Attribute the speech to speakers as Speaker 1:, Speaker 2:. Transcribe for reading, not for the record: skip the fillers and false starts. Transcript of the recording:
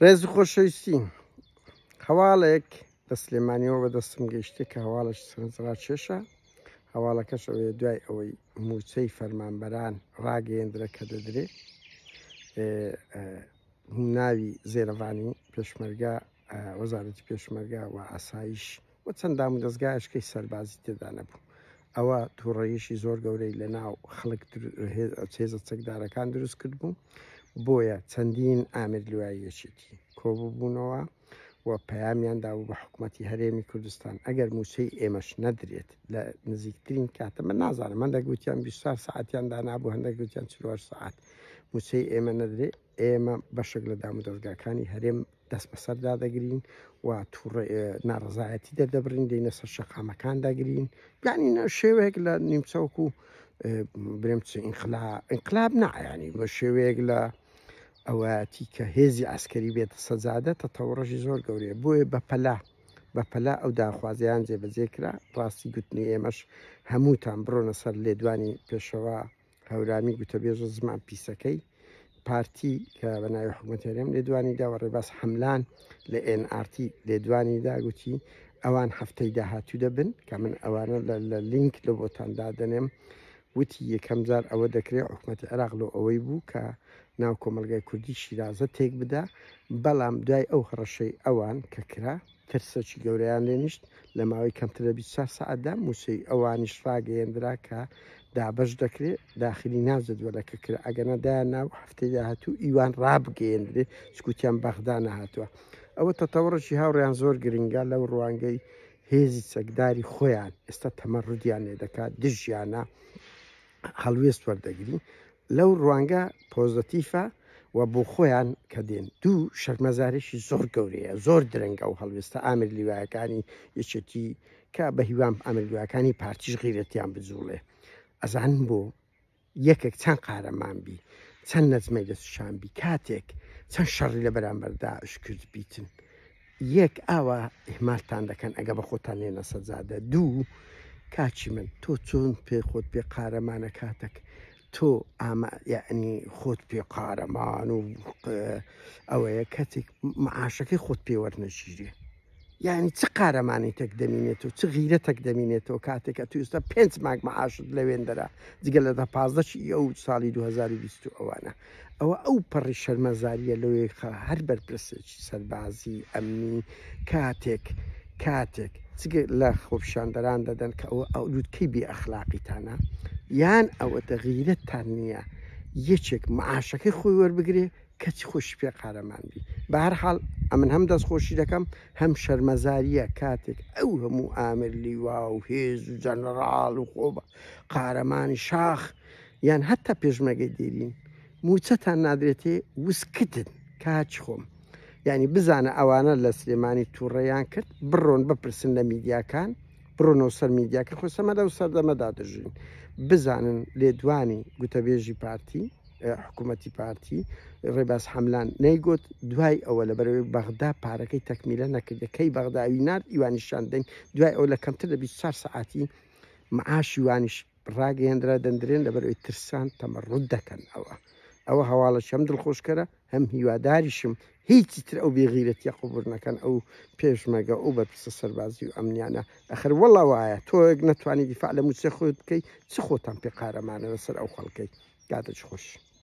Speaker 1: ڕێز و خۆشەویستی هەواڵێک لە سلێمانیەوە بەدەستم گەیشتێ کە هەواڵێکی سەرنجڕاکێشە هەواڵەکەش ئەوەیە دوای ئەوەی مووچەی فەرمانبەران ڕاگەیەندرا کە دەدرێ ناوی زێرەڤانی پێشمەرگە وەزارەتی پێشمەرگە و ئاسایش و چەند دامودەزگایەشکەی سەربازی تێدا نەبوو. ئەوە توڕەییشی زۆر گەورەی لە ناو خەڵک هێزە چەکدارەکان دروست کردبوو، بۆیە چەندین ئامر لوای یەکێتی کۆببوونەوە و پەیامیان دابوو بە حکوومەتی هەرێمی کوردستان ئەگەر مووچەی ئێمەش نەدرێت لە نزیکترین کاتە من نازانم هەندێک گوتیان 24 ساعتیان دانابوو هەندێک گوتیان 48 ساعت مووچەی ئێمە نەدرێت ئێمە بەشێک لە دامودەزگاکانی هەرێم دەست بەسەردا دەگرین و تووڕە ناڕەزایەتی دەردەبڕین دێینە سەر شەقامەکان دەگرین یعنی شێوەیەک لە نیمچەوەک و برێم چ ئینقلا ئینقلاب نایانی بە شێوەیەک لە ئەوەتی کە هێزی ئاسکەری بێتە سەجادە تەتەوڕەژی زۆر گەورەیە بۆیە بەپەلە بەپەلە ئەو داخوازیان جێبەجێ کرا ڕاستی گوتنی ئێمەش هەمووتان بڕۆنە سەر لێدوانی پێشەوە هەورامی گوتەبێژە زمان پیسەکەی پارتی کە بە ناوی حکومەت هەرێم لێدوانی دا و ڕێباز حەملان لە ئێن ئارتی لێدوانی دا گوتی ئەوان هەفتەی داهاتوو دەبن کە من ئەوانە لە لینک لە بۆتان دادەنێم وتی یەکەم جار ئەوە دەکرێت حکومەتی عێراق لۆ ئەوەی بوو کە ناو کۆمەلگای کوردی شیرازە تێک بدا بەڵام دوای ئەو هەڕەشەی ئەوان کە کرا ترسێکی گەورەیان لێ نیشت، لە ماوەی کەمتر لە 24 سەعاتدا مووچەی ئەوانیش ڕاگەیەندرا کە دابەش دەکرێت، داخلی ناو جەدوەلەکە کرا، ئەگەرنا دایان نابوو هەفتەی داهاتوو ئیوان ڕابگەیەندرێ، چکوتیان بەغدا نەهاتووە. ئەوە تەتەوڕێکی هاوڕێیان زۆر گرنگە لەو ڕوانگەی هێزی چەکداری خۆیان ئێستا تەمەڕودیان لێ دەکات، دژیانە، هەڵوێست وەردەگری لەو ڕوانگە پۆزەتیفە و بۆ خۆیان کە دێن دوو شەرمەزارێکی زۆر گەورەیە زۆر درەنگە و هەڵوێستە ئامر لیوایەکانی یەکێتی کە بە هیوام ئامر لیواکانی پارتیش غیرەتیان بجوڵێ ئەزان بۆ یەکێک چەند قارەمان بی چەند نەجمەی دەستشان بی کاتێک چەند شەڕی لە بەرامبەر داعش کرد بیتن یەک ئاوا ئیهمالتان دەکەن ئەگە بە خۆتان نێنە سەجادە دوو کاکی من تۆ چۆن پێ خۆت پێ قارەمانە کاتەک تۆ ئامە یعنی خۆت پێ قارەمان و ئەوەیە کەتێک معاشەکەی خۆت پێ وەرنەگیرێ یعنی چ قارەمانیتێک دەمینێتەوە چ غیرەتێک دەمینێتەوە کاتێک کە تو ئێستا پێنج مانگ معاشت لەوێندەرا جگە لە دە پازدە ئەو ساڵی 2020 ئەوانە ئەوە ئەو پەڕی شەرمەزاریە لەوێ خە هەر بەرپرسێکی سەربازی ئەمنی کاتێک کاتێک جگە لە خۆپیشاندەران دەدەن کە ئەوە ئەو لوتکەی بێ ئەخلاقیتانە یان ئەوەتە غیرەتتان نییە یەکێک معاشەکەی خۆی وەربگرێ کەچی خۆشی پێ قارەمان بی بە هەر حاڵ ئەمن هەم دەست خۆشی دەکەم هەم شەرمەزاریە کاتێک ئەو هەموو ئامر لیوا و هێز و جەنەڕاڵ و خۆ بە قارەمانی شاخ یان هەتا پێشمەرگەی دێرین موچەتان نادرێتێ وسکتن کاچ خۆم یعنی بزانە ئەوانە لە سلێمانی تووڕەیان کرد بڕۆن بپرسن لە میدیاکان بڕۆنەوە سەر میدیاکە خۆ سەمە لەو سەردەمەدا دەژین بزانن لێدوانی گوتەبێژی پارتی حکوومەتی پارتی ڕێباز حەملان نەیگوت دوای ئەوە لە بەرەوەی بەغدا پارەکەی تەکمیلە نەکردە کەی بەغداوی نارد ئیوانیشان دەین دوای ئەو لە کەمتر لە 24 سەعاتی معاشی وانیش ڕاگەیەندرا دەندرێن لەبەرئەوەی ترسان تەمەڕود دەکەن ئەوە ئەوە هەواڵەکی هەم دڵخۆشکەرە هەم هیواداریشم هیچی تر ئەو بێغیرەتیە قبوڵ نەکەن ئەو پێشمەرگە ئەو بەرپرسە سەربازی و ئەمنیانە ئەخر وەڵا وایە تۆیەک نەتوانی دیفاع لە موچەی خۆت بکەی چ خۆتان پێ قارەمانە لەسەر ئەو خەڵکەی کاتێکی خۆش.